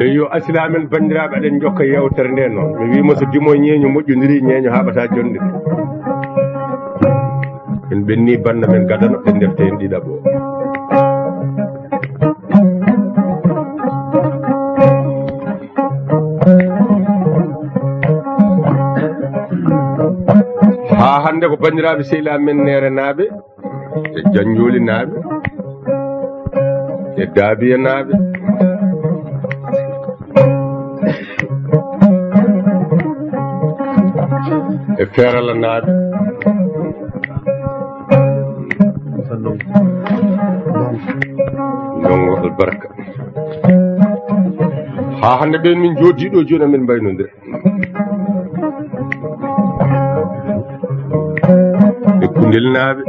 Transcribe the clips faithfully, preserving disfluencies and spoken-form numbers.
Eyyo, asilaamen banndiraaɓe, aɗen njokka yeewtere nde noon. Mi wiima so dimo ñeeño moƴƴondiri, ñeeño haaɓata jonnde. En ɓenni bannda men gadano, ɓe ndefte en ɗiɗaɓo. Haa hannde ko banndiraaɓe sehilaaɓe men Neerenaaɓe, e Janjoolinaaɓe, e Daabiyanaaɓe, e Feeralanaaɓe, ndongo Albarka. Haa hannde ɓeen min njooɗii ɗo jooni, amin mbaynondira. E Kundel naaɓe,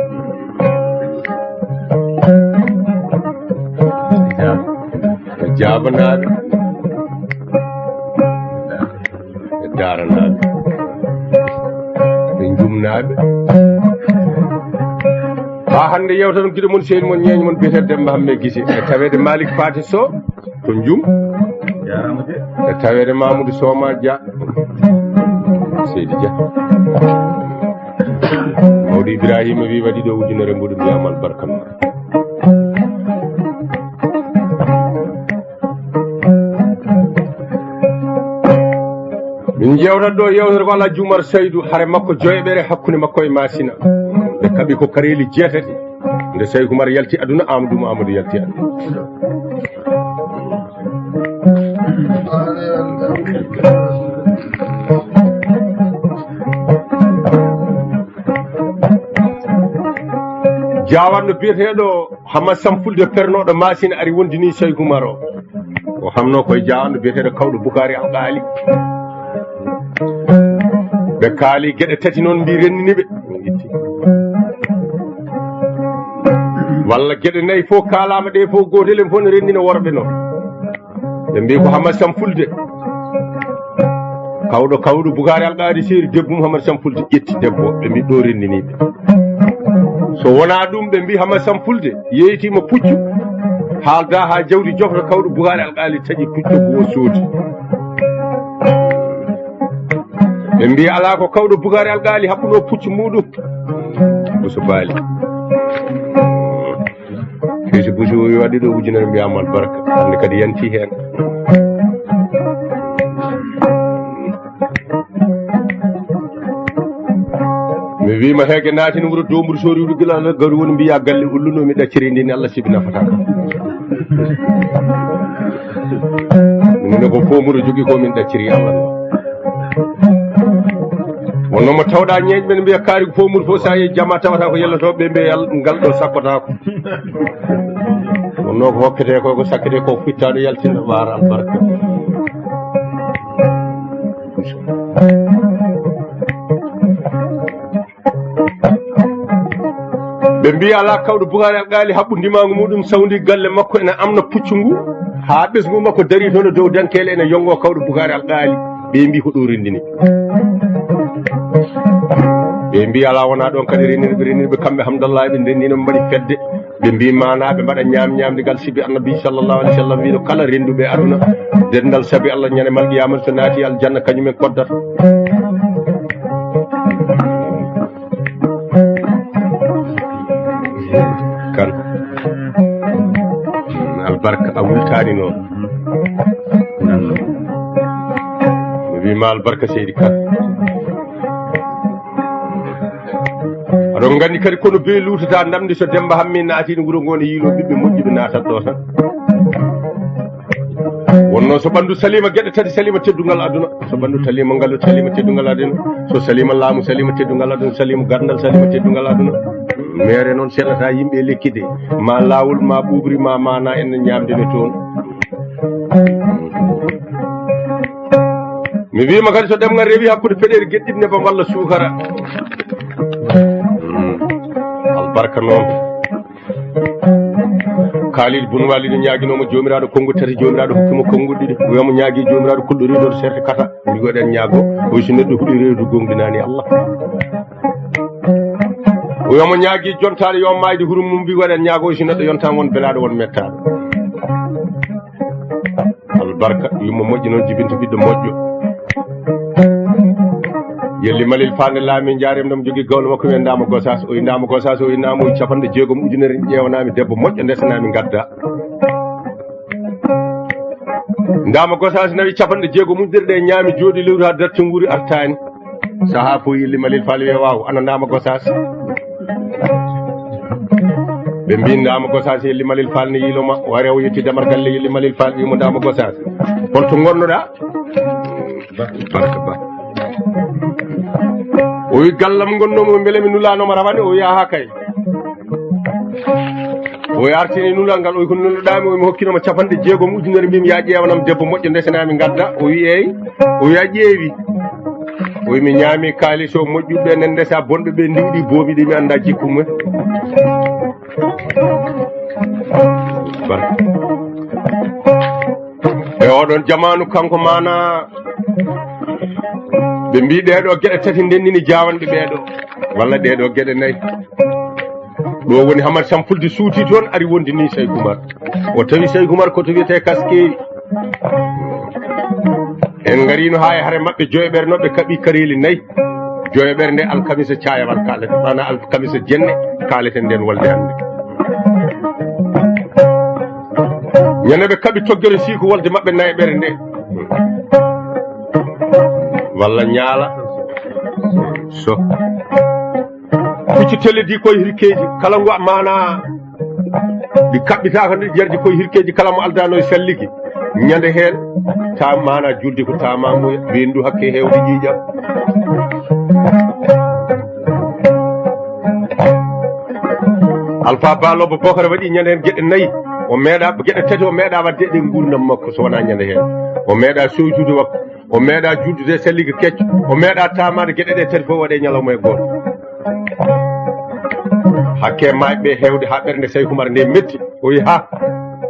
e Jaaba naaɓe, e Daara naaɓe, e Njum naaɓe. Haa hannde yewta on giɗo mon, sehil mon, ñeeño mon biyeteeɗo Demmba Hammee Gise, e taweede Malick Paté Sow to Njum, e taweede Mamoudou Soma Dia, Seydi Dia. Mawɗo Ibrahima wi waɗi ɗo ujunere mbuɗu, mbiyama albarka ma. Min jewtat ɗo yewtere ko Alhaji Oumar Saydou, hare makko joyeɓere hakkunde makko e Masina. Ɓe kaɓi ko kareeli jeetati. Nde Seydou Oumar yalti aduna, Amadou Mamadou yalti aduna. Jaawanɗo biyeteeɗo Hamad Sam Fulde, pernooɗo Masina, ari wondini Seydou Oumar o. O hamno koye jaawanɗo biyeteeɗo Kawɗo Bukaari Alqaali. Ɓe kaali geɗe tati noon, mbi renndini ɓe. Walla geɗe nayi fof kaalaama, ɗe fof gootel en fof ne renndina worɓe noon. Ɓe mbi ko Hamad Sam Fulde. Kawɗo, Kawɗo Bukaari Alqaali seeri debbo mum Hamad Sam Fulde, ƴetti debbo, ɓe mbi ɗo renndini ɓe. So wonaa ɗum, ɓe mbi Hamad Sam Fulde yeeytiima puccu, haalda haa jawdi jofta, Kawɗo Bukaari Alqaali taƴi puccu ko o soodi. Ɓe mbi alaa ko Kawɗo Bukaari Alqaali haɓɓuno puccu muɗum. Buso Baali. Buso, Buso o waɗi ɗo ujunere, mbiyama albarka. Hannde kadi yanti heen. Mi wiima heege naatini wuro Doomburu, so riwɗo gila Allah gawri woni mbiya galle ulluno mi ɗacciri ndi ni Allah sibi nafata kam. Min ne ko fomuru jogi ko min ɗacciri Allah no. Wonno mo tawɗa ñeeñ men mbiya kaari ko fomuru fof sa yehi jama tawata ko yelloto ɓe mbiya yal-, ngal ɗo sakkotako. Wonno ko hokkete ko, ko sakkete ko fittaɗo yaltinɗo ɓaara albarka. Ɓe mbi alaa Kawɗo Bukaari Alqaali haɓɓu ndimaangu muɗum sawndi galle makko ene amna puccu ngu haa ɓesngu makko darii toon e dow dankeele ene yonngoo Kawɗo Bukaari Alqaali. Ɓe mbi ko ɗo renndini. Ɓe mbi alaa wonaa ɗoon kadi renndini ɓe, renndini ɓe kamɓe Hamdallahi ɓe ndenndino ɓe mbaɗi fedde. Ɓe mbi maana ɓe mbaɗa ñaam ñaamdigal sibi Annabi sallallahu alaihi wasallam wiino kala rennduɓe aduna denndal sabi Allah ñande mal qiyamata so naati aljanna kañumen koddata. Kan albarka a wultaani noon. Mi wiima albarka seydi kan. Aɗon nganndi kadi kono bee luutata ndamndi so Demmba Hammi naatino wuro ngo ne yiiloo ɓiɓɓe moƴƴuɓe naatat ɗo tan. Wonno so ɓanndu saliima geɗe tati saliima teddungal aduna. So ɓanndu taliima ngalu saliima teddungal aduna. So saliima laamu saliima teddungal aduna. Saliima gardal saliima teddungal aduna. Meere noon seɗata yimɓe e lekki de. Ma laawol ma ɓuuɓri ma maana en ñaamde ne toon. Mi wiima kadi so ɗemngal rewi hakkunde peɗeeli geɗɗiɗi nebam walla suukara. Mm. Albarka noon. Kaalid Bun Walid ñaaginooma Joomiraaɗo konnguɗi tati, Joomiraaɗo hokki mo konnguɗi ɗiɗi. Wiya mo ñaagi Joomiraaɗo kulɗo riido serte kata. Mbi waɗen ñaago, o si neɗɗo huɗi reedu gonɗinaani Allah. O wiya mo ñaagi jontaade yo maayde hurum mum, mbi waɗen ñaago, o si neɗɗo yontaama won belaaɗo won mettaaɗo. Barka, yumma moƴƴo noon jibinta ɓiɗɗo moƴƴo. Yelli Malil Fande laami njaarem ɗam jogi gawlo makko wiyen Ndama Gossas. O wi Ndama Gossas, o wi Ndama, o wi capanɗe jeegom ujunere ƴeewanami debbo moƴƴo ndesanami ngadda. Ndama Gossas nawi capanɗe jeegom ujunere ɗe ñaami jooɗi lewru haa darti nguuri artaani. Sahaa fof Yelli Malil Fall wiya waaw, ana Ndama Gossas? Ɓe mbi Ndama Gossas, Yelli Malil Fall ne yiiloma, ware o yetti damar galle Yelli Malil Fall wimo Ndama Gossas, holto ngonnoɗa? Ba, barka ba. O wi gallam ngonnomo, mbele mi nulanoma rawane? O wi aha kay. O wi artini nulal ngal, o wi ko nulɗami, o wi mi hokkinoma capanɗe jeegom ujunere, mbimi ya ƴeewanam debbo moƴƴo ndesanami ngadda. O wi eyi. O wi a ƴeewi? O wi mi ñaami kaalis o moƴƴuɓe nen ndesa, bonɓe ɓe ndiwɗi boomi ɗi mi anda jikku mumen. Barka. E oɗon jamaanu kanko mana ɓe mbi ɗeɗo geɗe tati ndennini jawanɗe ɓeɗo, walla ɗeɗo geɗe nayi. Ɗo woni Hamad Sampulde suuti toon, ari wondi ni Seyku Umar. O tawi Seyku Umar ko to wiyete Kaskeeri. En ngarino haa e hare maɓɓe joyoɓere noon, ɓe kaɓi kareeli nayi. Joyoɓere nde alkamisa cayawal kaaleten, maanaam alkamisa jenne kaaleten nden wolde hannde. Ñande ɓe kaɓi toggere siiko wolde maɓɓe nayaɓere nde. Walla ñaala. So. Pucci tellidi koye hirkeeji, kala ngo mana ɗi kaɓɓitaka, ndi jerdi koye hirkeeji, kala mo aldano e salligi. Ñande heen, ta mana julde ko tamamuya, ɓendu hakke hewde ƴiiƴam. Alpha Ba Lobbo Bokar waɗi ñande heen geɗe nayi. O meeɗa, geɗe tati o meeɗa wadde e ngurnam makko so wona ñande heen. O meeɗa soytude waktu. O meeɗa juldude e salliga kecco, o meeɗa tamaade geɗe ɗe tati fof waɗe ñalawma e gooto. Hakke maayɓe hewde haa ɓernde Seyku Umar nde metti, o wi ha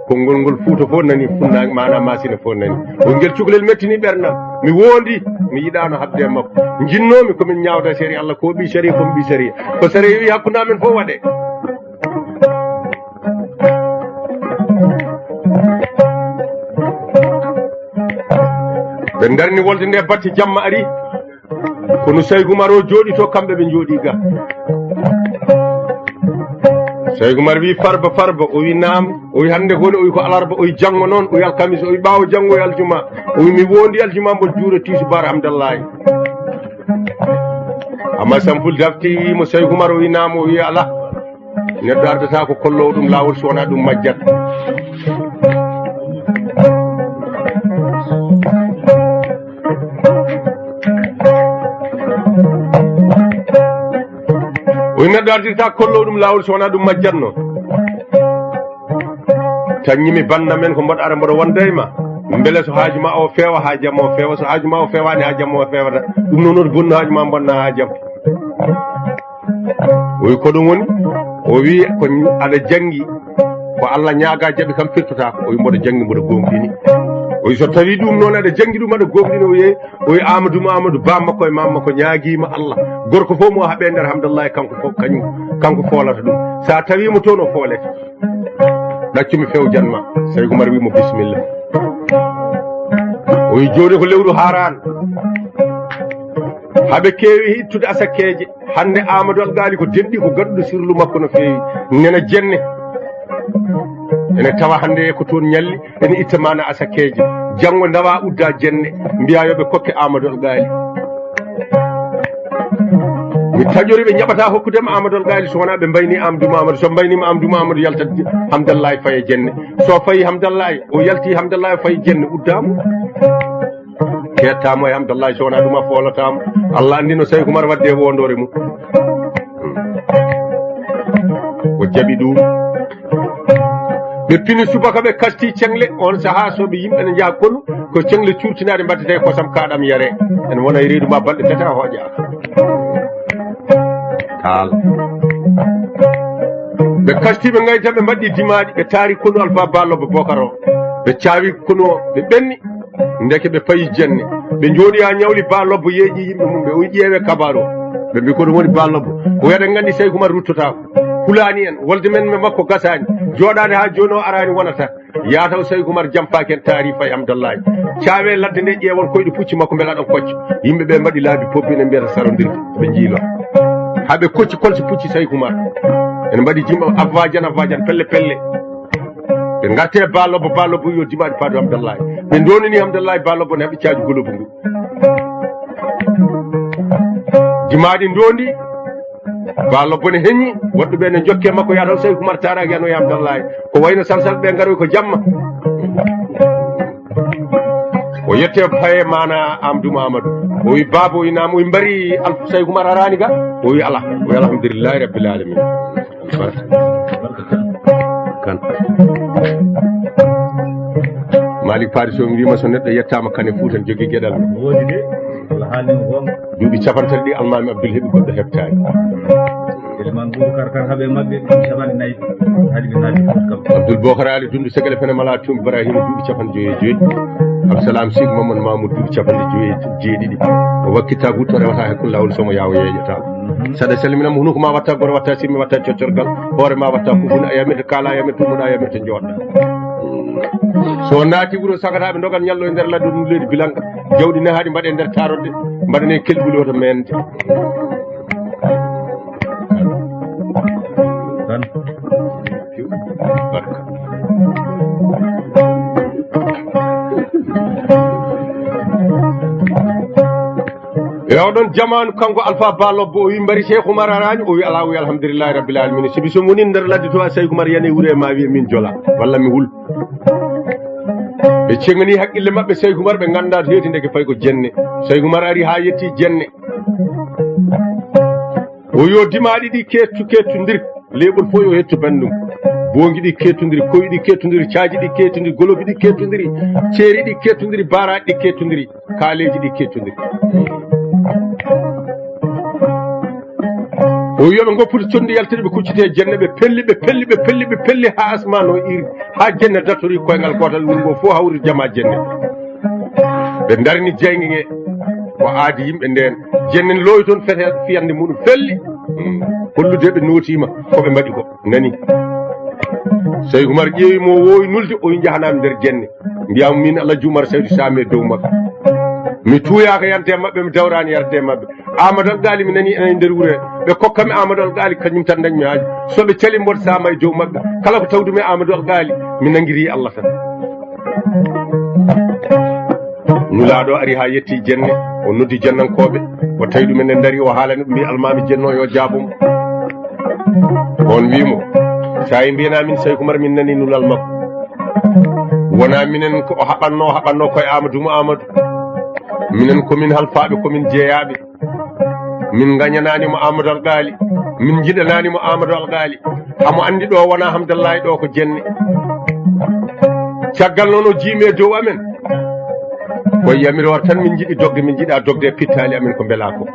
konngol ngol Fuuta fof nani, funnaange maanaam Maasina fof nani. O wi ngel cukalel mettini ɓernam, mi wondi, mi yiɗano habde e makko. Jinnomi komin ñaawda sariya Allah, ko ɓi sariya, ko mi ɓi sariya. Ko sariya wi hakkunde amen fof waɗe. Ɓe darni wolde nde, batti jamma ari. Kono Seyku Umar o jooɗi to, kamɓe ɓe jooɗi ga. Seyku Umar wi Farba, Farba, o wi naam, o wi hannde ko woni, o wi ko alarba, o wi janngo noon, o wi alkamisa, o wi ɓaawo janngo, o wi aljuma, o wi mi wondi aljuma mbo juuro tisubar Hamdallahi. Amma Sampul dafti wi mo Seyku Umar, o wi naam, o wi ala. Neɗɗo ardata ko kollowo ɗum laawol so wonaa ɗum majjat. O wi neɗɗo ardirta kollowo ɗum laawol so wonaa ɗum majjatno. Taññimi bannda men ko mboɗo ara mboɗo wonda e ma. Mbele so haaju ma o feewa, haaju am o feewa. So haaju ma o feewaani, haaju am o feewata. Ɗum noon woni bonnu haaju ma, bonna haaju am. O wi ko ɗum woni? O wi ko aɗa janngi, ko Allah ñaaga jaɓi kam firtotako. O wi mboɗo janngi, mboɗo gomɗini. O wi so tawi ɗum noon aɗa janngi ɗum aɗa gomɗini, o yeeyi, o wi Amadou Mamadou, bammakko e mammakko ñaagiima Allah. Gorko fof mo haɓe nder Hamdallahi, kanko fof, kañum, kanko foolata ɗum. Sa tawimo toon o foolete. Ɗaccumi fewjanma. Seyku Umar wi mo bisimilla. O wi jooni ko lewru haaraan. Haɓe keewi ittude asakkeeje. Hannde Amadou Algaali ko denɗi, ko gaɗuɗo sirlu makko no feewi. Nena jenne. Ene tawa hannde ko toon ñalli, ene itta mana asakkeeje. Janngo ndawa udda jenne, mbiya yo ɓe kokke Amadou Algaali. Mi taƴori ɓe, ñaɓata hokkudema Amadou Algaali so wonaa ɓe mbayni Amadou Mamadou. So mbaynima Amadou Mamadou, yaltat Hamdallahi faye jenne. So fayi Hamdallahi, o yalti Hamdallahi faye jenne, uddamo. Kettamo e Hamdallahi so wonaa ɗum a foolataamo. Allah anndi no Seyku Umar wadde e wondore mum. O jaɓi ɗum. Ɓe pini subaka, ɓe kasti ceŋle. On saha so ɓe yimɓe ne njaha konu, ko ceŋle curtinaɗe mbaddete e kosam kaɗam yare. En wona e reedu ma balɗe tati a hooƴa. Taal. Ɓe kasti, ɓe ngayta, ɓe mbaɗi dimaɗi, ɓe taari konu Alpha Ba Lobbo Bokar o. Ɓe caawi konu o, ɓe ɓenni. Ndeke ɓe payi jenne. Ɓe jooɗi haa ñawli, Ba Lobbo yeeƴi yimɓe mum ɓe, o wi ƴeewe kabaru o. Ɓe mbi ko ɗum woni Ba Lobbo? O wi aɗa nganndi Seyku Umar ruttotaako. Hulaani en, wolde men e makko gasaani. Jooɗaade haa jooni o araani wonata. Yaataw Sayku Umar jampaaki en taari Fay Hamdallahi. Caawe ladde nde ƴeewon koyɗe pucci makko mbela ɗon kocca. Yimɓe ɓe mbaɗi laabi poppi ne mbiyata sarondirde. Ɓe njiilo. Haa ɓe kocci kolsi pucci Sayku Umar. En mbaɗi jimɓe abbajan abbajan pelle pelle. Ɓe ngarte Ba Lobbo, Ba Lobbo yo dimaaɗi paadu Hamdallahi. Ɓe ndonini Hamdallahi Ba Lobbo ne haɓi caaju golobu ngu. Dimaaɗi ndondi, Ba Lobbo ne heñi, woɗɓe ɓe ne jokke makko yaataw Sayku Umar taaraaki yano e Hamdallahi. Ko wayno salsal ɓe ngaroy ko jamma. O yette paye mana Amadou Mamadou. O wi baaba, o wi naam, o wi mbari Alfa Sayku Umar araani ga? O wi ala. O wi alhamdulillahi rabbil alamin. Kan. Malik Paris o wiima so neɗɗo yettaama kane Fuuta ne jogii geɗal. Woodi de. Wala haalni mo goonga. Duuɓi capanɗe tati ɗi Almaami Abdul heɓi goɗɗo heɓtaani. Eliman Boubacar Kane haɓe maɓɓe ɗum capanɗe nayi. Haɗi ɓe naati Fuuta kam. Abdul Bokar Ali Dundu Segele Fene Mala Tum Ibrahima duuɓi capanɗe joyi e joyi. Absalam Sik Mamadou Mamoudou duuɓi capanɗe joyi e jeeɗiɗi. O wakkita wutto rewata he kun lawol somo yawo yeeƴata. Saɗa salminam hunuko ma watta goro watta simmi watta coccorgal. Hoore ma watta kufuna a yamirta kala a yamirta tumuɗa a yamirta joɗɗa. So naati wuro sagata ɓe dogan ñallo e nder ladde ɗum leydi bilanga. Jawdi ne haɗi mbaɗe nder tarodde. Mbaɗane kelbuli hoto mende. Barka. E oɗon jamaanu kanko Alfa Ba Lobbo o wi mbari Cheikh Oumar araani o wi ala o wi alhamdulillahi rabbil alamin sibi so woni nder ladde to a Cheikh Oumar yani wure ma wi min jola walla mi wul. Ɓe cengani haqqille maɓɓe Cheikh Oumar ɓe ngannda to heedi ndeke fay ko jenne. Cheikh Oumar ari ha yetti jenne. O yo dimaaɗi ɗi kettu kettundiri leeɓol fof yo hettu banndum. Boongi ɗi kettundiri koyi ɗi kettundiri caaji ɗi kettundiri golofi ɗi kettundiri ceeri ɗi kettundiri baaraaji ɗi kettundiri kaaleeji ɗi kettundiri. O wiyaɓe ngoppude conndi yaltude ɓe kuccite jenne ɓe pelli ɓe pelli ɓe pelli ɓe pelli haa asmaan o iri haa jenne dartori koyngal gootal wuro ngo fof hawri jama jenne. Ɓe darni jeynge nge ko aadi yimɓe nden jennen loowi toon fete fiyande muɗum felli. Hollude ɓe nootiima ko ɓe mbaɗi ko nani. Sey Umar ƴeewi mo woowi nulde o wi njahanami nder jenne. Mbiyam min Alhaji Umar Saydu Same dow makko. Mi tuuyaaka yante maɓɓe mi dawraani yarde maɓɓe. Amadou Alqaali mi nani enen nder wuro ɓe kokkami Amadou Alqaali kañum tan dañmi haaji. So ɓe cali mboɗo saama e dow maɓɓe kala ko tawdumi Amadou Alqaali mi nangiri Allah tan. Nulaaɗo ari haa yetti jenne o noddi jennankooɓe o tawi ɗumen ne ndari o haalani ɗum mbi almaami jenno yo jaabo mo. On wii mo sayi mbiyana min Seyku Umar min nani nulal makko. Wona minen ko o haɓanno o haɓanno koye Amadou mo Amadou. Minen komin halfaaɓe komin jeeyaaɓe. Min ngañanaani mo Amadou Alqaali min njiɗanaani mo Amadou Alqaali. Hamo anndi ɗo wona Hamdallahi ɗo ko jenne. Caggal noon o jiimi e dow amen. Ko yamiroore tan min njiɗi dogde min njiɗa dogde e pittaali amen ko mbela ko.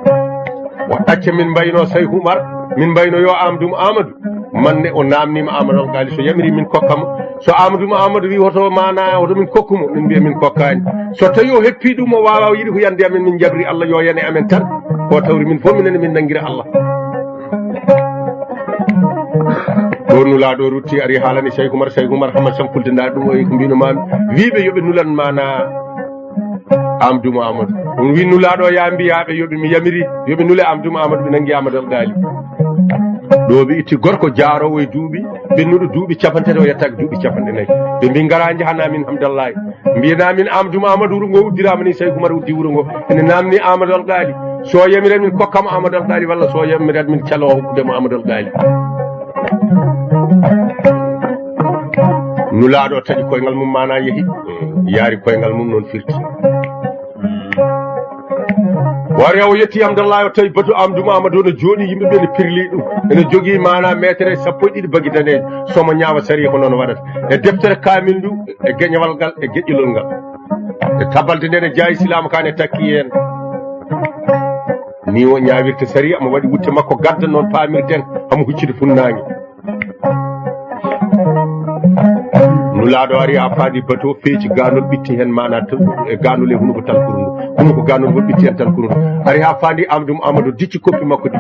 O ɗacca min mbayno Seyku Umar min mbayno yo Amadou mo Amadou. Manne o namnima Amadou Alqaali so yamiri min kokka mo. So Amadou mo Amadou wi hoto mana hoto min kokku mo min mbiya min kokkaani. So tawi o heppi ɗum o wawa yiɗi ko yande amen min jabri Allah yo yane amen tan. Ko tawri min fof minen min nangira Allah. Ɗo nulaɗo rutti ari haalani Seyku Umar Seyku Umar hama sampulde nda ɗum o ko mbino mami wiɓe yoɓe nulan mana. Amadou mo Amadou on wi nulaɗo ya mbiyaɓe yoɓe mi yamiri yoɓe nule Amadou mo Amadou ɓe nangi Amadou Alqaali. Ɗo ɓe itti gorko jaarowo e duuɓi ɓennuɗo duuɓi capanɗe tati o yettaki duuɓi capanɗe nayi. Ɓe mbi ngara jahana min Hamdallahi. Mbiyana min Amadou mo Amadou wuro ngo uddirama ni Seyku Umar uddi wuro ngo. Ene namni Amadou Alqaali so yamirat min kokkamo Amadou Alqaali walla so yamirat min calo hokkudemo Amadou Alqaali. Nulaaɗo taƴi koyngal mum mana yehi yaari koyngal mum noon firti. Wari o yetti Hamdallahi o tawi batu Amadou mo Amadou no jooɗi yimɓe ɓe no pirli ɗum ene jogii mana meetere sappo e ɗiɗi bagi daneejo somo ñaawa sari ko noon waɗata. E deftere kaamil ndu e geñewal ngal e geƴƴulol ngal. E tabalde nde ne jaayi silaama ka ne takki heen. Ni o ñaawirta sariya mo waɗi wutte makko gadda noon paamirten hamo huccita funnaange. Nulaaɗo ari haa faandi bato feeci gaanol ɓitti heen maana e gaanol e hunuko talkuru ndu hunuko gaanol ngol ɓitti heen talkuru ndu. Ari haa faandi Amadou Amadou dicci koppi makko ɗi.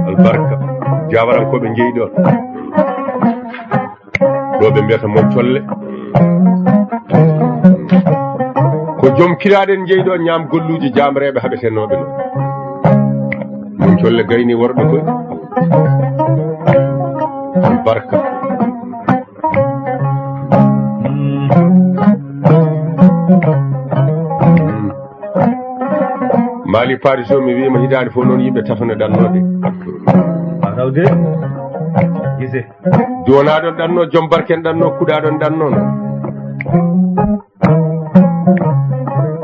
Albarka. Jawarankooɓe jeyi ɗon. Ɗo ɓe mbiyata mon colle. Ko joom kiraaɗen jeyi ɗo ñaam golluuji jaamreeɓe haɓetenooɓe ɗo. Mon colle gayni worɓe koy. Albarka. Mali Paris o, mi wiima hitaande fof noon yimɓe tato ne ɗannoode. Rawde gise. Duwanaaɗo ɗanno, joom barken ɗanno, kuɗaaɗo ɗanno noon.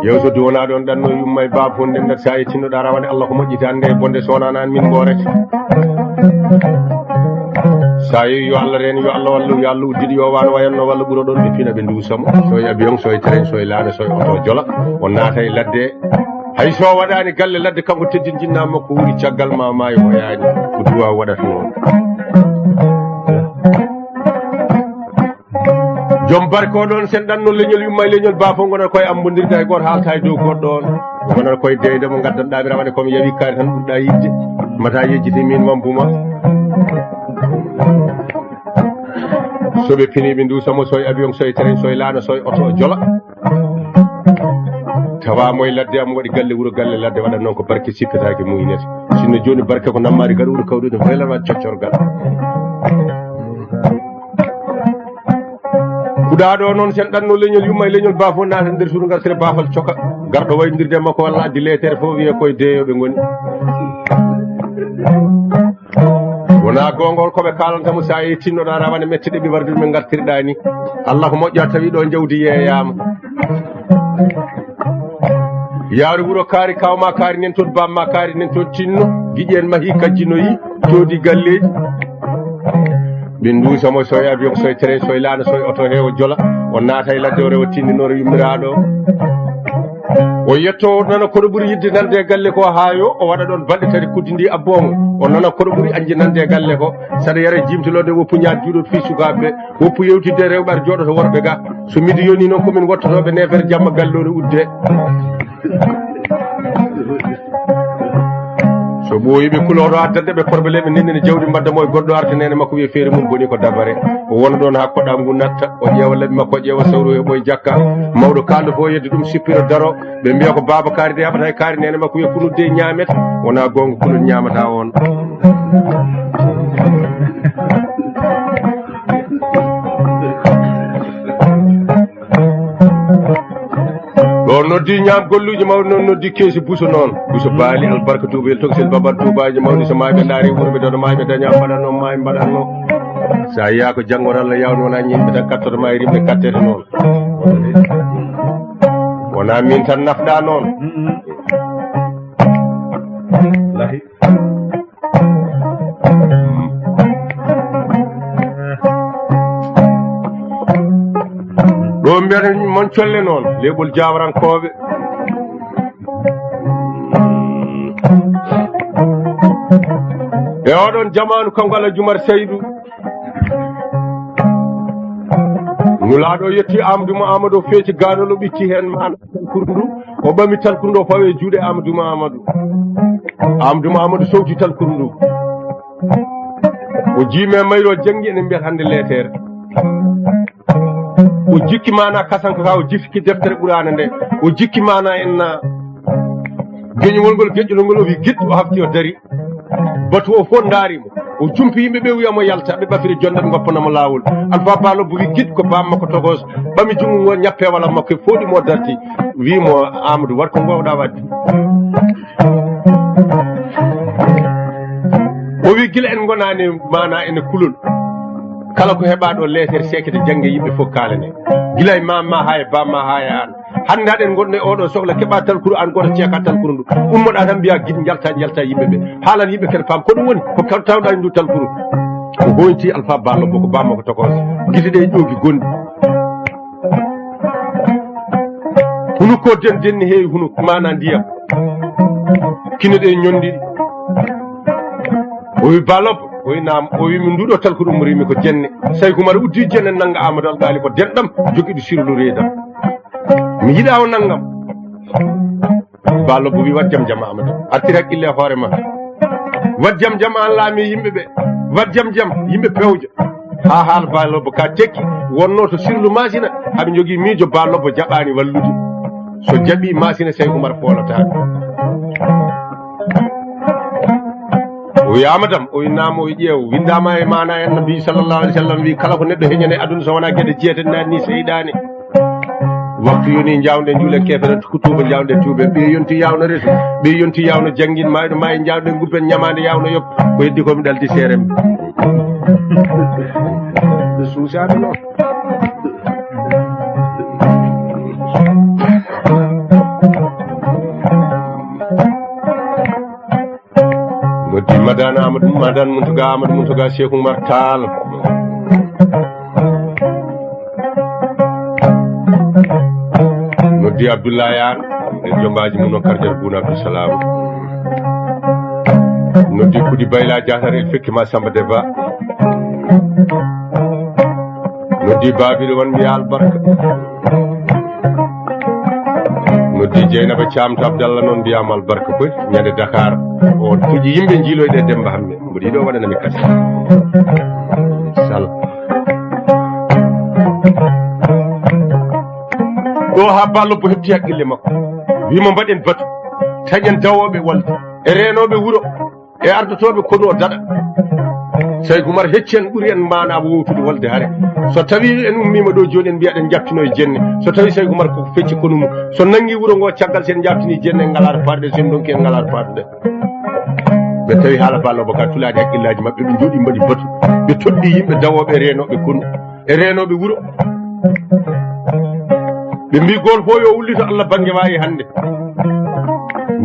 Yeeso duwanaaɗo ɗanno, yumma e baaba fof ndenndat, so a yettinnoɗa rawane Allah ko moƴƴitaande e bonde, so wonaa aan min ngoorete. So a yeeyi yo Allah reen, yo Allah wallu, yo Allah uddiɗo, yo waano wayanno walla ɓuro ɗon ɓe fina ɓe nduusa mo. So e avion, so e train, so e laana, so e oto jola, o naata e ladde. Hay so waɗaani galle ladde, kanko teddin jinnaama makko wuri caggal ma, maayo o yaani. Ko duwa waɗata noon. Joom barke o ɗon, sen ɗanno leñol yumma e leñol baafo, ngonata koye ambondirde, hay gooto haalta e dow goɗɗo on. Ngonata koye deyde mo, ngaddanɗa mi rawane, komi yawi kaari tan ɓurɗa yiɗde. Mata yejjiti min wambu ma. So ɓe pini ɓe nduusa mo, so e avion, so e train, so e laana, so e oto, o jola. Tawa mo e ladde am waɗi galle wuro, galle ladde waɗa noon ko barke sippetaake muynete. Sinno jooni barke ko nammaari gaɗa wuro kawɗude hoylan waɗ coccorgal. Kuɗaaɗo o noon, sen ɗanno leñol yumma e leñol baafo, naata nder suudu ngar sere baafal coka. Garɗo wayndirde e makko walla addi leetere fof wiye koye deeyoɓe ngoni. Wona goongol ko ɓe kaalanta mo, so a yettinnoɗa rawane mette ɗe ɓe warde ɗumen ngartirɗa ni. Allah ko moƴƴa tawi ɗo jawdi yeeyaama. Yaari wuro kaari, kawma kaari nen toon, bamma kaari nen toon, tinno, giƴi en mahi, kajjinoyi, coodi galleeji. Ɓe nduusa mo, so e avion, so e train, so e laana, so e oto, he o jola. O naata e ladde, o rewa tindinoore yummiraaɗo. O yetto, o nana kono ɓuri yidde nande e galle ko, haa yo o waɗa ɗon balɗe tati, kuddi ndi abboomo. O nana kono ɓuri añde nande e galle ko, saɗa yara jimtolode, woppu ñaat juuɗo fii sukaaɓe ɓe, woppu yewtidde rewɓe, ar jooɗoto worɓe ga. So midi yoni noon, ko min wottotooɓe neefer jamma, galle o ne udde. So ɓooyi ɓe kuloto addande ɓe probléme, nennene jawdi mbadda mo e goɗɗo, arta nene makko wiye feere mum boni ko dabare. O wona ɗon haa koɗam ngu natta, o ƴeewa laɓi makko, o ƴeewa sawru, o heɓoy jakka. Mawɗo kaaldo fof yedde ɗum sippiro daro. Ɓe mbiya ko baaba kaari de haɓata e kaari, nene makko wiya kunu de ñaamet. Wona goonga, kunu ñaamata on. Ɗo noddi ñaam golluuji mawɗi noon, noddi keesi buso noon. Buso baali albarka tuubel tokosel babar tuubaaji mawɗi, so maaɓe ndaari wuro ɓe dono maaɓe daña mbaɗatno maaɓe mbaɗatno. So a yiya ko janngo Allah yawno wona ñinɓe tan kattoto ma e rimɓe kattete noon. Wona min tan nafɗa noon. Lahi. Ɗo mbiyata mon colle noon, leeɓol jawrankooɓe. E oɗon jamaanu, kanko Alhaji Umar Saydu, Nulaaɗo yetti Amadou Mahamadou, o feeci gaanol, o ɓitti heen maana talkuru ndu, o ɓami talkuru ndu, o fawi e juuɗe Amadou Mahamadou. Amadou Mahamadou sowti talkuru ndu. O jiimi e mayru, o janngi, enen mbiyata hannde leetere. O jikki maana kasanka ka, o jikki deftere Quraana nde. O jikki maana en na geñol ngol, geƴƴol ngol, o wi git, o hafti, o dari. Batu o fof ndaari mo. O jumpi yimɓe ɓe, wiya mo yalta, ɓe ɓafiri jonde, ɓe ngoppana mo laawol. Alpha Ba Lobbo wi git ko bam makko tokos, ɓami junngo ngo, ñappe wala makko, e fooɗi mo darti. Wi mo, Amadou, wat ko ngoowɗa wadde. O wi gila en ngonaani maana ene kulol. Kala ko heɓa ɗo leetere seekete jannge yimɓe fof kaalane. Gila e maam ma haa e baam ma haa e aan. Hannde haɗen ngonɗen e oɗo sohla, keɓa talkuru aan gooto, ceeka talkuru ndu. Ummoɗa tan mbiya git, njalta, njalta yimɓe ɓe. Haalan yimɓe kadi paam ko ɗum woni, ko ka-, tawɗa e ndu talkuru. O hoynti Alpha Ba Lobbo ko bamma ko tokos. Gite ɗe ƴoogi gonɗi. Hunuk ko den denni heewi hunuk, maana ndiyam. Kine ɗe ñonɗi. O wi Ba Lobbo, o wi naam, o wi mi nduɗo talkuru umri mi ko jenne. Sayku Umar uddi jenne nanga Amadou Alkali ko denɗam, jogiɗo sirlu reedam. Mi yiɗa o nangam. Ba Lobbo wi, "Wat jam jam, Amadou. Artir hakkille e hoore ma. Wat jam jam, an laami yimɓe ɓe. Wat jam jam, yimɓe pewja." Haa haala Ba Lobbo ka tekki, wonno to sirlu Masina, haɓe jogii miijo Ba Lobbo jaɓaani wallude. So jaɓii Masina, Sey Umar foolata. O wiyaama dam, o innaama, o ƴeew, winndaama e maana en Nabi sallallahu alaihi wasallam wi, kala ko neɗɗo heñani aduna so wonaa geɗe jeetati naatni seyɗaane. Waktu yoni, jawɗen juulen keeferen, ko tuuba jawɗen tuuben. Ɓe yonti yawno resu, ɓe yonti yawno janngin, mayɗo maayi jawɗen gubben, ñamaande yawno yop. Ko heddi ko mi ɗaldi seerem. Ɓe suusaade noon. Noddi Madane Amadou, Madane Mountaga, Amadou Mountaga, Cheikh Oumar Tall. Noddi Abdoulaye Anne, e jombaaji mum o Kardial Boun Abdou Salam. Noddi Kudi Bayla Diatar, el fekki ma Samba Deba. Noddi Babiɗo wan mbiya albarka. Noddi Jeynaba Thiam to Abdallah noon mbiyama albarka koy. Ñande Dakar o fuji yimɓe jiiloyde e Demba Hamme. Mboɗo yiɗo waɗanami kasi. Sal. Ɗo ha Ba Lobbo heɓti haqqille makko. Wimo mbaɗen batu. Taƴen dawoɓe walde. E renoɓe wuro. E ardotooɓe konu o daɗa. Sey Umar hecci en ɓuri en maana wowtude wolde hare. So tawi en ummiima ɗo jooni en mbiya ɗen jaɓtino e jenne. So tawi Sey Umar ko fecci konu mum. So nanngi wuro ngo caggal sen jaɓtini jenne en ngalaata faadude, sen ndonki en ngalaata faadude. Ɓe tawi haala Ba Lobbo ka tulaani hakkillaaji maɓɓe, ɓe njooɗi mbaɗi batu. Ɓe toɗɗi yimɓe dawooɓe reenooɓe konu. E reenooɓe wuro. Ɓe mbi gooto fof yo ullito Allah bannge waawi hannde.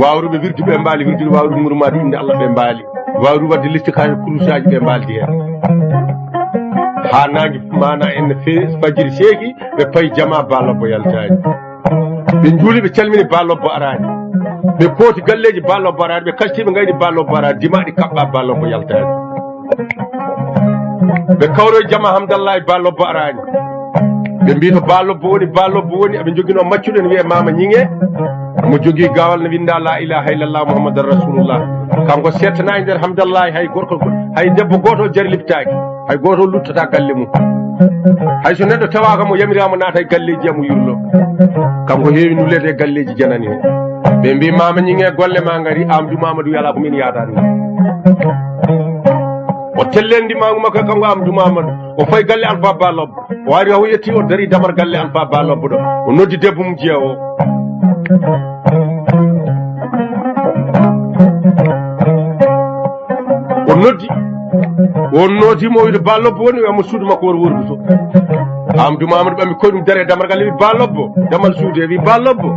Waawruɓe wirduɓe mbaali wirdude, waawruɓe ngurmaade innde Allah ɓe mbaali. Waawruɓe waɗde liste kaalis kurusaaji ɓe mbaaldi heen. Haa naange maana en no feewi, fajiri seeki, ɓe payi jamaa Ba Lobbo yaltaani. Ɓe njuuli, ɓe calmini Ba Lobbo araani. Ɓe kooti galleeji Ba Lobbo araani, ɓe kastiiɓe ngayni Ba Lobbo araani, dimaaɗi kaɓɓaa Ba Lobbo yaltaani. Ɓe kawroyi jama Hamdallahi Ba Lobbo araani. Ɓe mbi to Ba Lobbo woni, Ba Lobbo woni, aɓe joginoo maccuɗo ene wiyee Mama Ñiŋe. Mo jogii gaawal ne winnda La ilaha illallah Muhammadan Rasulullah. Kanko settanaani nder Hamdallahi hay gorko, hay debbo gooto jarlibtaaki. Hay gooto luttata galle mum. Hay so neɗɗo tawaaka mo yamiraama naata e galleeji am o yurlo. Kanko heewi nulleede e galleeji janani o. Ɓe mbi Mama Ñiŋe golle ma ngari, Amadou Mamadou yala ko min yaadaani. O tellen ndimaangu makko e kanko Amadou Mamadou. O fayi galle Alpha Ba Lobbo. O ari o yetti o dari damar galle Alpha Ba Lobbo ɗo. O noddi debbo mum jeewo. O noddi. O noddi mo o wiide Ba Lobbo woni, o wiya mo suudu makko wor wordu to. Amadou Mamadou ɓami koye ɗum dare damar galle wi Ba Lobbo. Damal suudu e wi Ba Lobbo.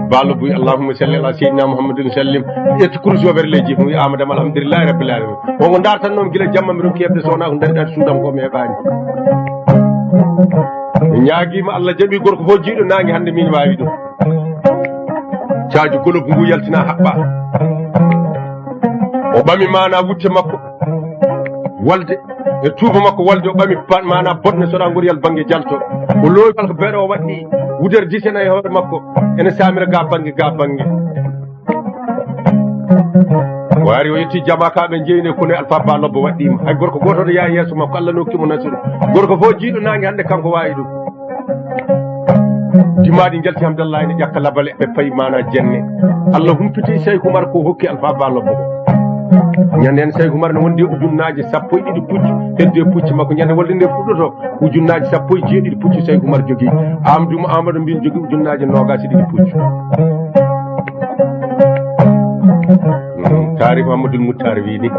Ba Lobbo wi Allahumma salli ala Seydina Muhammadin sallim. Ƴetti kurus o werleji ɗum wi Amadou Am alhamdulillahi rabbil alamin. Wonko dartan noon gila jamma mi ronki hebde sowna ko dari ɗati suudam ko mi heɓani. Mi ñaagiima Allah jaɓi gorko fof jiiɗo naange hannde min waawi ɗum. Caaju golob ngu yaltina haɓɓa. O ɓami maana wutte makko walde e tuuba makko walde o ɓami pa- maana botne soɗa ngoriyal bannge jalto. O loowi kala ko beeɗo o waɗɗi wudere disena e hoore makko ene samira ga bannge ga bannge. O ari o yetti jama ka ɓe jeyni e kone Alpha Ba Lobbo waɗɗima. Hay gorko goto ne yaha yeeso makko Allah nokki mo nasiru. Gorko fof jiiɗo nangue hande kanko wawi ɗum. Dimaɗi jalti Hamdallahi ne ƴakka labale ɓe payi mana jenne. Allah humpiti Seyku Umar ko hokki Alpha Ba Lobbo ko. Ñande en Seyku Umar ne wondi e ujunnaji sappo e ɗiɗi puccu hedde pucci makko ñande wolde nde fuɗɗoto. Ujunnaaji sappo e jeeɗiɗi puccu Seyku Umar jogii. Amadou mo Amadou Mbin jogii ujunnaaji noogaas e ɗiɗi puccu. Taarif Amadou Moutar wii ni.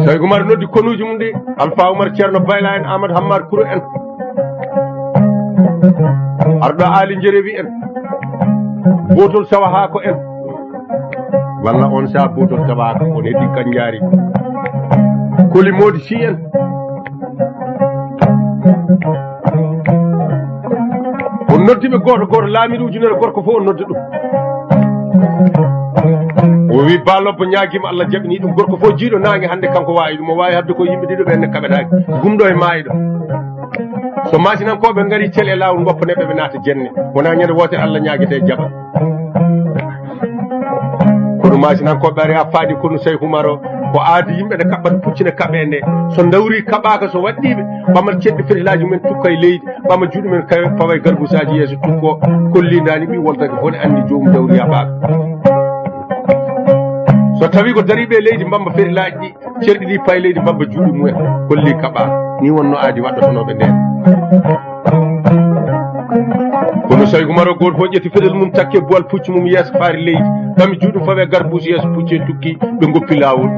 Seyku Umar noddi konuuji mum ɗi, Alpha Umar, Ceerno Bayla en, Amadou Hammar Kuro en. Arɗo Ali Njerewi en. Bootol Sawa Haako en. Walla on sa bootol Sawa Haako on heɗi Kanjaari. Koli Moodi Si en. On noddi ɓe gooto gooto, laamiiɗo ujunere gorko fof on noddi ɗum. O wi Ba Lobbo ñaagiima Allah jaɓini ɗum, gorko fof jiiɗo naange hannde kanko waawi ɗum, o waawi haɓde ko yimɓe ɗiɗo ɓe ne kaɓetaaki, gumɗo e maayɗo. So maasinankooɓe ngari cel e laawol, ngoppaneeɓe ɓe naata jenne. Wonaa ñande wootere Allah ñaagete jaɓa. Kono maasinankooɓe ari haa faadi konu Seyku Umar o, ko aadi yimɓe ne kaɓɓata pucci ne kaɓee nde. So ndawri kaɓaaka, so waɗɗiiɓe, ɓama ceɗɗi fetelaaji men tukka e leydi, ɓama juuɗe men kawe fawa e garbusaaji yeeso tukko, kollindaani ɓi woltake fo ne anndi joomum ndawri yaɓaaka. So tawi ko dariiɓe e leydi mbamba fetelaaji ɗi, cerɗi ɗi payi leydi mbabba juuɗe mumen, holli kaɓa. Ni wonno aadi waɗɗotonooɓe nden. Kono Seyku Umar o, gooto fof ƴetti feɗel mum, takke buwal pucci mum yeeso faari leydi, ɓami juuɗe mum fawe garbuusi yeeso pucci e tukki, ɓe ngoppi laawol.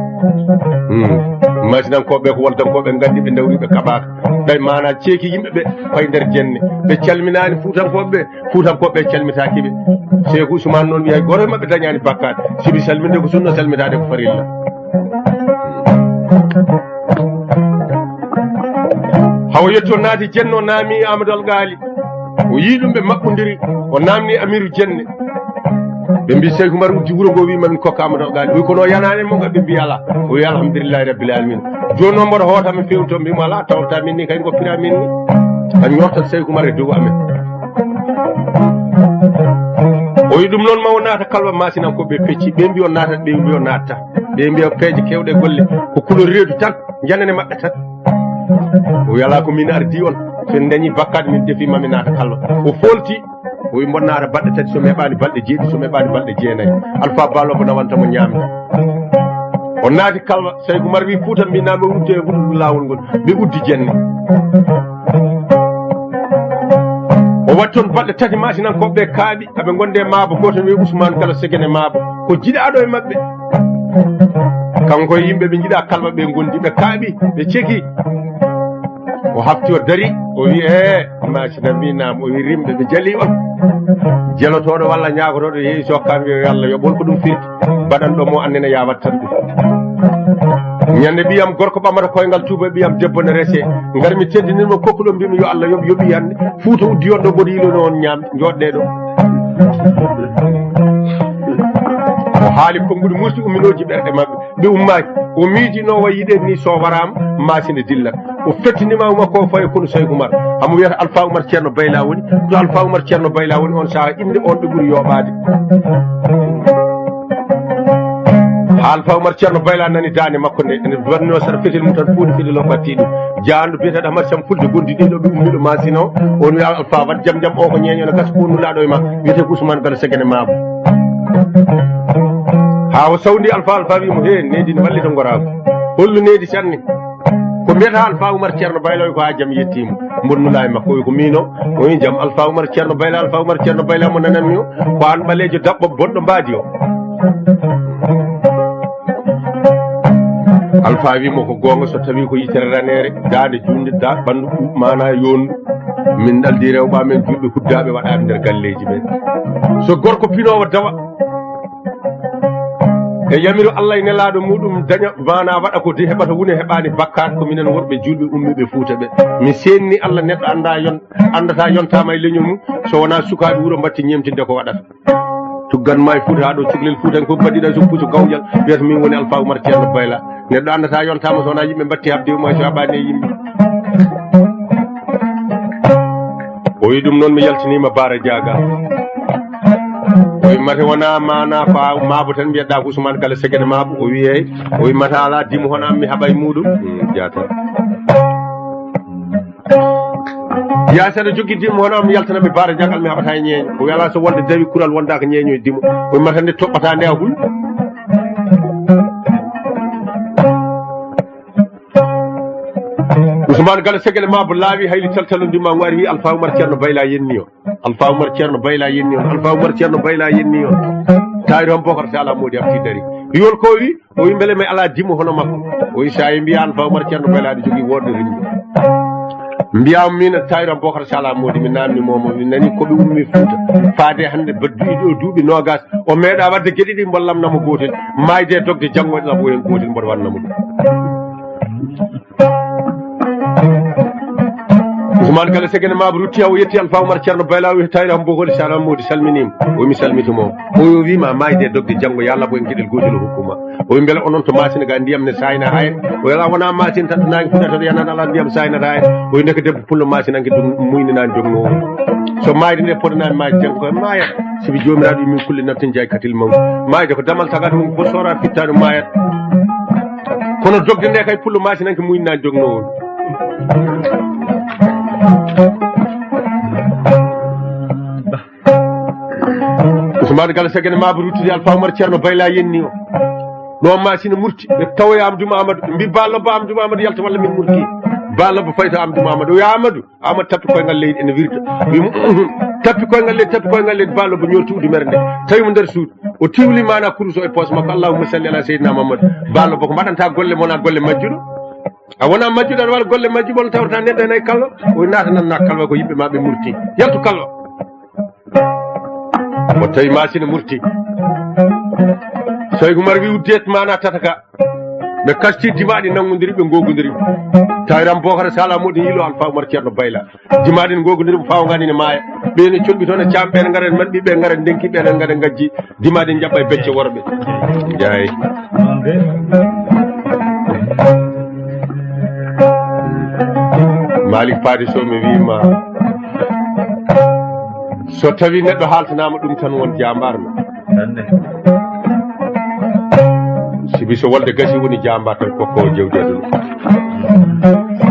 Hmm. Maasinankooɓe ko woltankooɓe nganndi ɓe ndawri ɓe kaɓaaka. Ɓay maana ceeki yimɓe ɓe, payi nder jenne. Ɓe calminaani Fuutankooɓe ɓe, Fuutankooɓe ɓe calmitaaki ɓe. Seyku Usmaan noon wiya hay gooto e maɓɓe dañaani bakkaat. Sibi salminde ko sunna, salmitaade ko farilla. Hawa yetti o naati jenne, o naami Amadou Algaali. O yii ɗum ɓe maɓɓondiri, o naamni Amiru Jenne. Ɓe mbi Seyku Umar uddi wuro ngo, wi mamin kokka Amadou Algaali. Wi kono o yanaani mo, ɓe mbi ala. O wi alhamdulillahi rabbil alamin. Jooni noon mboɗo hoota mi fewto, mbimo ala, tawta min ni kay goppira min ni. A ñortat Seyku Umar e dow amen. O wi ɗum noon ma o naata kalba maasinankooɓe pecci. Ɓe mbi on naatat, ɓe mbi on naatta. Ɓe mbi on peeje kewɗe golle. Ko kulo reedu tan, janane maɓɓe tan. O wi ala ko min ardi on. So en dañi bakkat min defi mami naata kalba. O folti. O wi mboɗo naata balɗe tati, so mi heɓaani balɗe jeeɗi, so mi heɓaani balɗe jeenayi. Alfa Balo ko nawanta mo ñaamde. O naati kalba, Seyku Umar wi Fuuta mbi naami o udde e ngol laawol ngol. Ɓe uddi jenne. O watti toon balɗe tati, maasinankooɓe ɓe kaaɓi, aɓe ngonde e maabo, gooto ne wiye Usmaan Galo Segene Maabo. Ko jiɗaaɗo e maɓɓe. Kanko e yimɓe ɓe jiɗa kalba ɓe ngondi, ɓe kaaɓi, ɓe ceki. O hafti, o dari, o wi, "Ee, maasina mbi naam." O wi, "Rimɓe ɓe jali on." Jelotooɗo walla ñaagotooɗo yehi so hokkaami yo Allah yoɓ, won ko ɗum firti. Mbaɗan ɗo mo annene yawat tan ɗum. Ñande ɓiyam gorko ɓamata koyngal tuuba, ɓiyam debbo ne rese. Ngar mi teddinir mo kokkuɗo, mbimi yo Allah yoɓ, yoɓi hannde. Fuuta uddi on ɗo mboɗo yilono on ñaamde, jooɗɗe ɗo. O haali konnguɗi muusɗi umminooji ɓerɗe maɓɓe. Ɓe ummaaki. O miijinoo wa yiɗen ni so waraama, maasina dillat. O fettinima uma ko fayi kono Seyku Umar. Hamo wiyata Alfa Umar Ceerno Bayla woni. Ko to Alfa Umar Ceerno Bayla woni on saha innde on ɓe ɓuri yooɓaade. Haa Alfa Umar Ceerno Bayla nani daande makko nde, ene wanno sara fetel mum tan fuuɗi fetel o ɓatti ɗum. Jaanɗo biyeteeɗo Ahmad Sam Fulde gondi ɗiɗo ɓe ummiɗo maasina o. On wiya Alfa wat jam jam o ko ñeeño ne gasa ko nulaaɗo e ma. Wiyetee ko Ousmane Galo Segene Maabo. Haa o sawndi Alfa, Alfa wi mo, "Hee, needi ne wallita ngoraagu. Hollu needi sanne?" Ko mbiyata Alfa Umar Ceerno Bayla o wi ko haa jam yettiima. Mbonnulaa e makko, o wi ko miin o. O wi jam Alfa Umar Ceerno Bayla, Alfa Umar Ceerno Bayla mo nananmi o. Ko aan ɓaleejo daɓɓo bonɗo mbaadi o. Alfa wi mo ko goonga so tawi ko yitere raneere, daande juunde, da ɓanndu ɓu-, maana yoondu. Min ɗaldi rewɓe amen juulɓe huddaaɓe waɗaaɓe nder galleeji ɓe. So gorko pinoowo dawa, e yamiru Allah e nelaaɗo muɗum daña maana waɗa ko de heɓata wune heɓaani bakkaat, ko minen worɓe juulɓe ummiiɓe Fuuta ɓe. Mi seenni Allah neɗɗo annda yon-, anndata yontaama e leñol mum, so wonaa sukaaɓe wuro mbatti ñeemtinde ko waɗata. Tuggan ma e Fuuta haa ɗo cukalel Fuuta en ko mbaɗɗiɗa so puso gawƴal, wiyata min woni Alfa Umar Ceerno Bayla. Neɗɗo anndata yontaama so wonaa yimɓe mbatti habde e mum hay so haɓaani e yimɓe. O wi ɗum noon mi yaltiniima Baara Jaaga. O wi mate wonaa maana ko a maabo tan mbiyeɗaa ko Ousmane Galo Segene Maabo. O wi eey. O wi mata alaa dimo hono am mi haɓa e muuɗum. Hmm, jaata. Yaa saɗa joggi dimo hono am yaltana mi Baara Jaagal mi haɓata e ñeeño. O wi alaa so wonde dawi kural wondaaka ñeeño e dimo. O wi mata nde toɓɓata nde a hul. Ousmane Galo Segele Maabo laawi hayli taltalo ndima o ari wi Alfa Umar Ceerno Bayla yenni o. Alfa Umar Ceerno Bayla yenni on. Alfa Umar Ceerno Bayla yenni on. Tawi toon Bokar Sala Modi Abdi dari. Wi won ko wi? O wi mbele mi alaa dimo hono makko. O wi sa e mbiya Alfa Umar Ceerno Bayla aɗa jogii woɗɗo rimmi. Mbiya min tawi toon Bokar Sala Modi mi namni momo mi nani ko ɓe ummi Fuuta. Faade hannde ba duuɓi ɗo duuɓi noogas. O meeɗa waɗde geɗe ɗiɗi mboɗo lamnamo gootel, maayde e dogde janngo e laɓo heen gootel mboɗo wannamo ɗum. Ousmane Gala Segene Maba rutti, o yetti Alpha Oumar Ceerno Bayla, o yetti Tayra Mbo Holi Sala Modi, salminiima. O wi mi salmitu mo. O wi o wiima maayde e dogde, janngo yo Allah ko en geɗel gootel o hokku ma. O wi mbele onon to Maasina ga ndiyam ne saayna heen? O wi alaa, wonaa Maasina tan, to naange fuɗata to yanaani alaa ndiyam saaynata heen. O wi ndeke debbo pullo Maasina hanki ɗum muyninaani jognoowo. So maayde nde potanaani maayde, janngo ko maaya. Sibi Joomiraaɗo wi min kulle naftin jaay katil mawti. Maayde ko damal tagaaɗo mum fof soora fittaano maayat. Kono dogde nde kay pullo Maasina hanki muyninaani jognoowo. Ousmane Gala Segene Maba ruttidi Alpha Oumar Ceerno Bayla yenni o. Ɗo Maasina murti, ɓe tawoya Amadou Mamadou, ɓe mbi Ba Lobbo Amadou Mamadou yalta walla min murti. Ba Lobbo fayi to Amadou Mamadou, o wi Amadou, Amadou tappi koyngal leydi ene wirta. Wi mo, tappi koyngal leydi, tappi koyngal leydi, Ba Lobbo ñooti udimere nde. Tawi mo nder suudu. O tiwli mana kurus o e poos makko, Allahumma salli ala Seydina Mamadou. Ba Lobbo ko mbaɗanta golle mo wona golle majjuɗo. A wona majjuɗo aɗa waɗa golle majjuɓe, on tawata neɗɗo ene e kallo. O naata nan na kallo ko yimɓe ma ɓe murti. Yaltu kallo. O tawi Maasina murti. Soygu Umar wi uddeet mana tata ka. Ɓe kasti dimaɗi nangodiri ɓe gogodiri. Tawiram Bokara Sala Modin yilo Alpha Oumar Ceerno Bayla. Dimaɗi ne gogodiri ko fawgani ne maaya. Ɓe ne colɓi toon e caam ɓe ne ngara en man ɓiɓɓe ngara en denki ɓe ne ngara en gajji. Dimaɗi ne jaɓɓa e becce worɓe. Jaay. Malik Paadi Sow mi wiima so tawi neɗɗo haaltanaama ɗum tan won jaambaar ma. Sibi so wolde gasi woni jaambaar tan kokkowo jawdi aduna.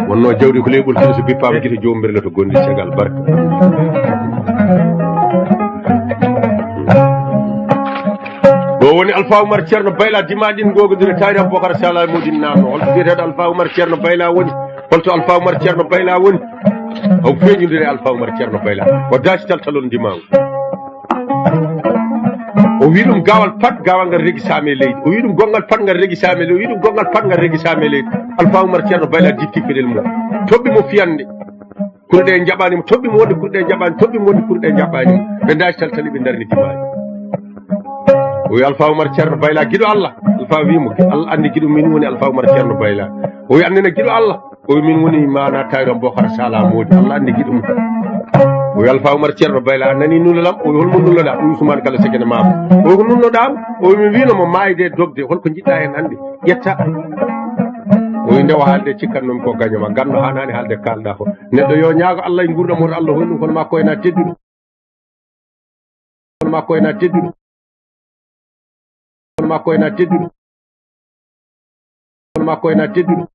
Wonno jawdi ko leeɓol kino so bippaama gite joom mbirle to gondi caggal barka. Ɗo woni Alpha Oumar Ceerno Bayla dimaɗin gogodire tawde Aboubacar Sala Modin nanno. Holto biyeteeɗo Alpha Oumar Ceerno Bayla woni? Holto Alpha Oumar Ceerno Bayla woni? Haw feeñodire Alpha Oumar Ceerno Bayla. O daasi taltalon ndimaw. O wi ɗum gaawal pat, gaawal ngal regi saame leydi. O wi ɗum gonngal pat ngal regi saame leydi. O wi ɗum gonngal pat ngal regi saame leydi. Alpha Oumar Ceerno Bayla ditti feɗel mum. Toɓɓi mo fiyande. Kurɗe en njaɓaani mo, toɓɓi mo wonde kurɗe en njaɓaani, toɓɓi mo wonde kurɗe en njaɓaani mo. Ɓe ndaasi taltali ɓe ndarni dimaani. O wi Alpha Oumar Ceerno Bayla giɗo Allah. Alpha wi mo, Allah anndi giɗo min woni Alpha Oumar Ceerno Bayla. O wi annene giɗo Allah. O wi min woni mana tawɗo Bokar Sala Modi. Allah anndi giɗo mum. O wi Alpha Oumar Ceerno Bayla, a nani nulalam? O wi holmo nulaɗa? O wi Ousmane Gala Sekene Maba. O wi ko nulnoɗam? O wi mi wino mo maayde e dogde, holko jiɗɗa hen hannde? Ƴetta. O wi nde o haalde cikkannomi ko gaño ma, ganndo haanaani haalde kalɗa ko. Neɗɗo yo ñaago Allah e nguurndam hoto Allah hoynu ɗum kono ma ko ena tedduɗo. Kono ma ko ena tedduɗo. Kono ma ko ena tedduɗo. Kono ma ko ena tedduɗo.